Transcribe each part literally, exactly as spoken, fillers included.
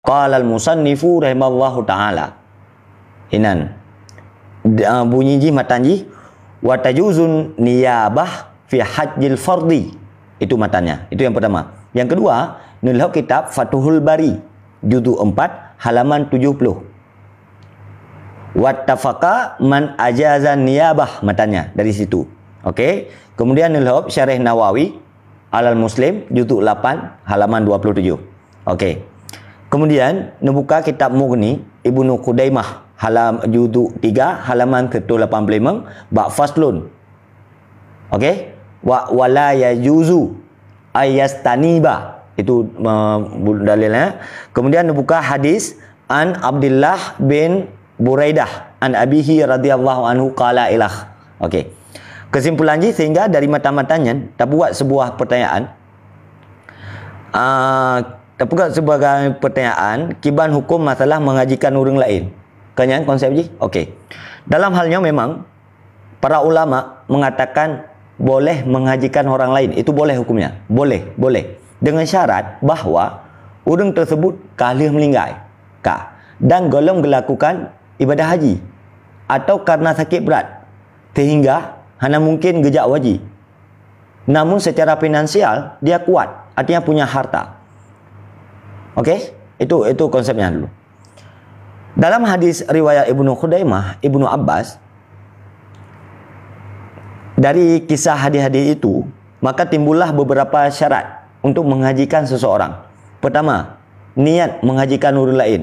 Qala al-musannifu rahimallahu ta'ala. Inan. D-, ah, bunyi jih, matan jih, "Wa tajuzun niyabah fi hajjil fardhi." Itu matannya. Itu yang pertama. Yang kedua, neulhok kitab Fathul Bari, juzuk empat, halaman tujuh puluh. "Wattafaqa man ajaza niyabah," matannya dari situ. Okey. Kemudian neulhok Syarah Nawawi Alal Muslim, juzuk lapan, halaman dua puluh tujuh. Okey. Kemudian, neubuka kitab Mughni Ibnu Qudaimah, halam-, juzuk tiga, halaman seratus lapan puluh lima, bak faslun. Okey? Wa, wala yajuzu ayastaniba. Itu, uh, dalilnya. Kemudian neubuka hadis an Abdullah bin Buraidah an abihi radhiyallahu anhu qala ilah. Okey. Kesimpulan jih, sehingga dari matan-matan nyan tabuat sebuah pertanyaan. Ah, tabuat sebagai pertanyaan kiban hukum masalah menghajikan ureuëng lain. Kan nyan konsep jih? Okey. Dalam hal nyoe memang para ulama mengatakan boleh menghajikan orang lain. Itu boleh hukumnya. Boleh, boleh. Dengan syarat bahwa ureuëng tersebut ka lheueh meninggai. Ka. Dan golom gelakukan ibadah haji. Atau karena sakit berat. Sehingga hana mungkin geujak haji. Namun secara finansial, dia kuat. Artinya punya harta. Okey? Itu, itu konsepnya dulu. Dalam hadis riwayat Ibnu Khudaimah, Ibnu Abbas, dari kisah hadis-hadis itu, maka timbullah beberapa syarat untuk menghajikan seseorang. Pertama, niat menghajikan ureuëng lain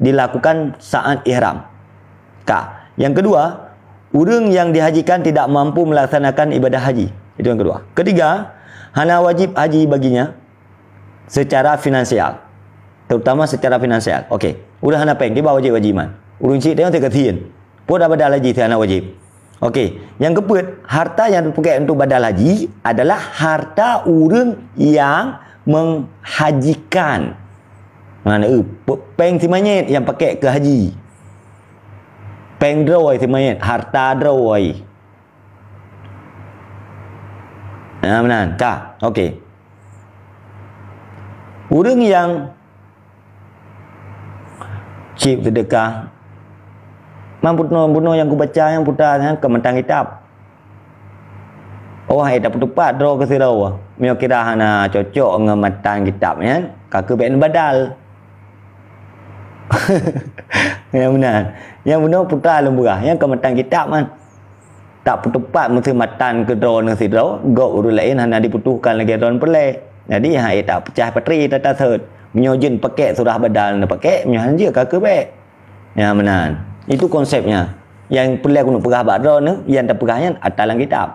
dilakukan saat ihram. Ka. Yang kedua, ureuëng yang dihajikan tidak mampu melaksanakan ibadah haji. Itu yang kedua. Ketiga, hana wajib haji baginya secara finansial. Terutama secara finansial. Okey. Ureuëng hana péng, kiban wajib haji man. Ureuëng cit tengok teuka sien. Peue dah badal haji, hana wajib. Okey. Yang keempat, harta yang dipakai untuk badal haji adalah harta ureuëng yang menghajikan. Mana, eh, pe-, péng si manyét yang pakai ke haji. Péng droe si manyét, harta droe. Nah, meunan. Ka. Okey. Ureuëng nyang cit seudeukah, man bunoe-bunoe nyang kubaca nyang puta nyan keu matan kitab. Oh, hai, tapeuteupat droe keu sidroe. Meunyoe kira hana cocok ngon matan kitab nyan, ka keuh bék neubadal. Nyang meunan. Nyang bunoe puta lôn peugah, nyang keu matan kitab man. Tapeuteupat meuseuh matan keu droeneuh sidroe, gob ureuëng laén hana jibutuhkan lagée droeneuh peureulée. Jadi, hai, tapeucah patri tatasot. Meunyoe jeuet pakèk surah badal neupakèk, meunyoe hana jeuet ka keuh bék. Nyang meunan. Itu konsepnya. Nyang peureulée keuneuk peugah bak droeneuh, nyang tapeugah nyan ata lam kitab.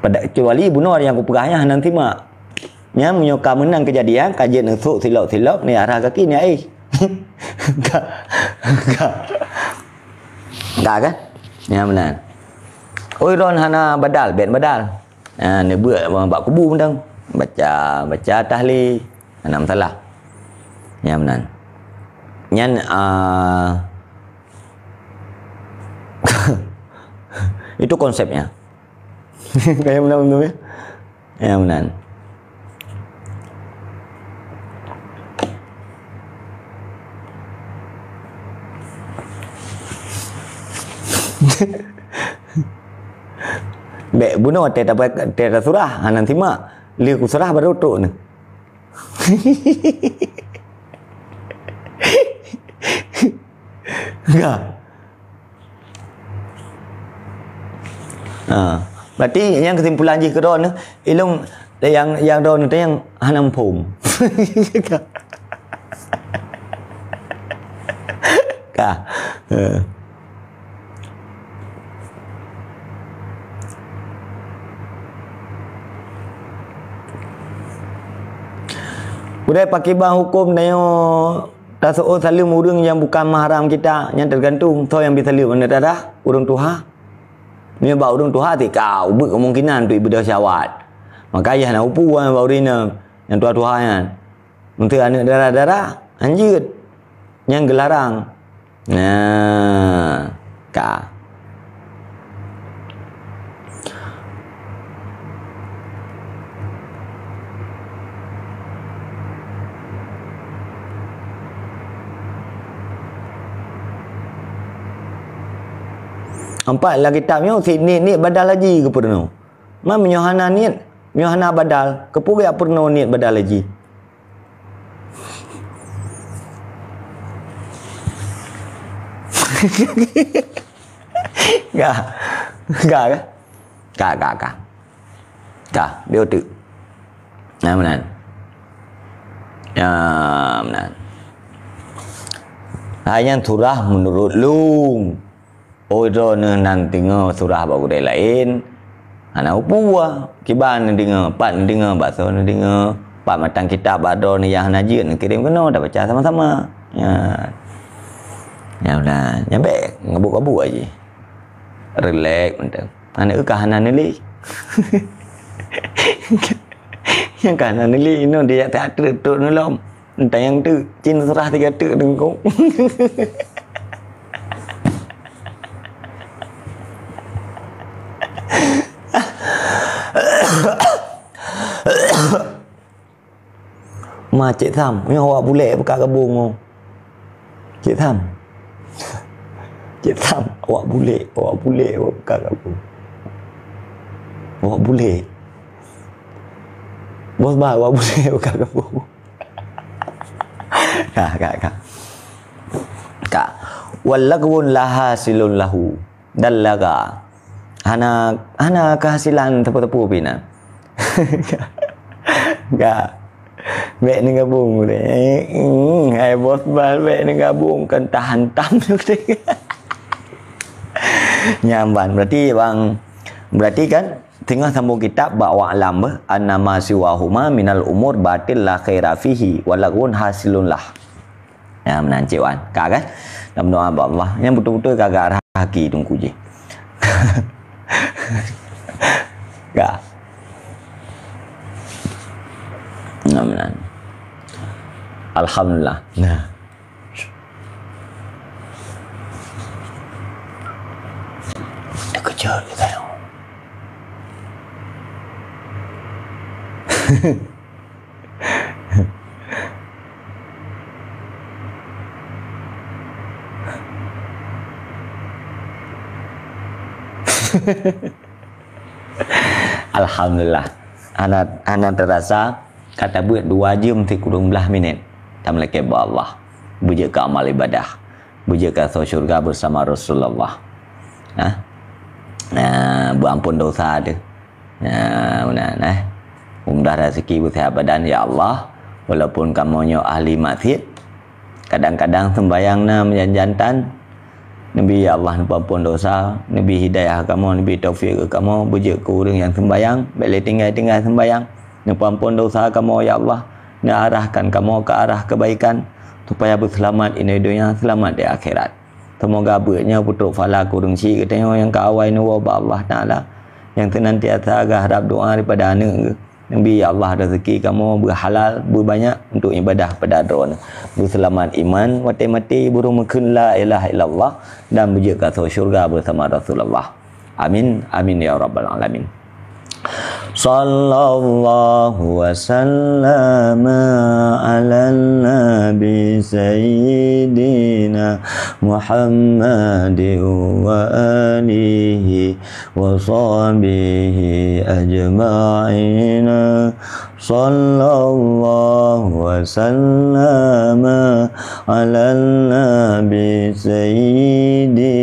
Pada, kecuali bunoe nyang kupeugah nyan hana simak. Nyan meunyoe ka meunan keujadian, ka jeuet neusok silop-silop, neuarah gaki, neuaéh. Ka, ka. Ka kan? Nyan meunan. Oi, droeneuh hana badal, bék badal. Ha, neubeuet bak kubu mantong. Baca, baca tahlil. Hana masalah. Nyan meunan. Nyan, ah, itu konsepnya. Kaya meunan tu, ya. Ya, meunan. Bék bunoe teuh tasurah, hana simak. Lheueh kusurah baru trok nyoe. Ka. Ha. Berarti nyang kesimpulan jih keudroe nyoe, ilong nyang, nyang droe nyoe nyang hana muphom. Ka. Ha. Udai pakriban huköm tanyoe taseuôt saleuem ureuëng nyang bukan mahram kita, nyan teugantung soe nyang jisaleuem, aneuk dara, ureuëng tuha. Meunyoe bak ureuëng tuha, teuka ubit kemungkinan untuk ibeudôh syahwat. Maka yah na upu bak ureuëng inong nyang tuha-tuha nyan. Meunteuk aneuk dara-dara, hanjeuet. Nyan geularang. Nah, ka. Nampak lam kitab nyoe, sit niet-niet badal haji geupeurunoe. Ma meunyoe hana niet, meunyoe hana badal, keupeue geujak peurunoe niet badal haji? Ka. Ka, ka. Ka, ka, ka. Ka, dia tu. Nah, meunan. Ya, meunan. Hai nyan surah meunurot lôn. Oh, droeneuh nan deungoe surah bak gurée laén, hana upue. Kiban neudeungoe, pat neudeungoe, bak soe neudeungoe, pat matan kitab bak droeneuh nyang hana jeuet neukirém keunoe, tabaca sama-sama. Ya. Ya, meunan. Nyang bék ngabuk-ngabuk aja. Rilek mantong. Aneuk ka hana neuli. Nyang ka hana neuli, inoe dia tak trok-trok neulom. Entah nyang tu, cin serah tiga tu teungku. Ma Cik Sam, nyoe awak bulek buka gabung. Cik Sam. Cik Sam, awak bulek, awak bulek buka gabung. Awak bulek. Bos bah, awak bulek buka gabung. Ka, ka, ka. Ka. Wal lagwun la hasilun lahu. Dan laga. Hana, hana keuhasilan teupeu-teupeu pih na. Ka. Bék neugabung. Eh, hmm, hai bos bah, bék neugabung, kan tahan tam. Nyan ban. Berarti bang, berarti kan teungoh sambung kitab bak wa'lam beh, annama siwahuma minal umur batil la khaira fihi wa lagwun hasilun lah. Ya, meunan cit wan. Ka kan? Dalam doa bak Allah. Nyang beutôi-beutôi ka gak arah haki teungku jih. Ka. Nah, meunan. Alhamdulillah. Nah. Terkejut kita. Alhamdulillah. Hana, hana terasa, ka tabeuet dua jeuem sikureueng blaih minét. Tameulakée bak Allah. Beujeuet keu amal ibadah. Beujeuet keu asoe syurga beusama Rasulullah. Nah, nah, beuampôn dosa teuh. Nah, meunan, eh. Mudah-mudahan raseuki beuseuhat badan, ya Allah. Walaupun kamoe nyoe ahli maksiet, kadang-kadang seumbahyang na meujan-jantan. Neubi, ya Allah, neupeuampôn dosa, neubi hidayah kamoe, neubi taufik keu kamoe, beujeuet keu ureuëng nyang seumbahyang, bék lé tinggai-tinggai seumbahyang. Neupeuampôn dosa kamoe, ya Allah, neuarahkan kamoe keu arah keubaikan, supaya beuseulamat inoe donya, seulamat di akhirat. Seumoga beuet nyoe peutrok phala keu ureuëng syik geutanyoe nyang ka awai neuwoe bak Allah Taala, nyang seunantiasa geuharab doa daripada aneuëk geuh. Neubi, ya Allah, raseuki kamoe beuhalal, beubanyak untuk ibadah pada Droeneuh. Beuseulamat iman watée maté, beurumoh kheun la ilaha illallah, dan beujeuet keu asoe syurga beusama Rasulullah. Amin, amin ya rabbal alamin. Sallallahu wa sallama ala nabi sayyidina Muhammadin wa alihi wa sahbihi ajma'in. Sallallahu wa sallama ala nabi sayyidina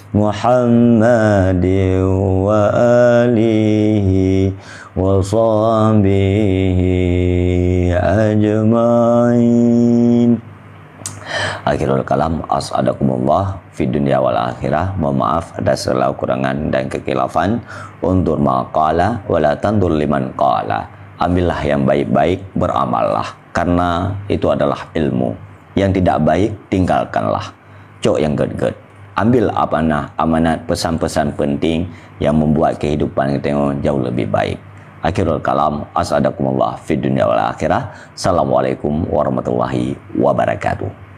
Muhammadin wa alihi wa sahbihi ajma'in. Akhirul kalam, as'adakumullah fid dunya wal akhirah. Mohon maaf atas segala kekurangan dan kekhilafan. Unzur ma qala wa la tanzur liman qala. Ambillah yang baik-baik, beramallah, karena itu adalah ilmu. Yang tidak baik, tinggalkanlah. Cok nyang gét-gét. Ambil amanah, amanat pesan-pesan penting yang membuat kehidupan kita jauh lebih baik. Akhirul kalam, as'adakumullah fid dunya wal akhirah. Assalamualaikum warahmatullahi wabarakatuh.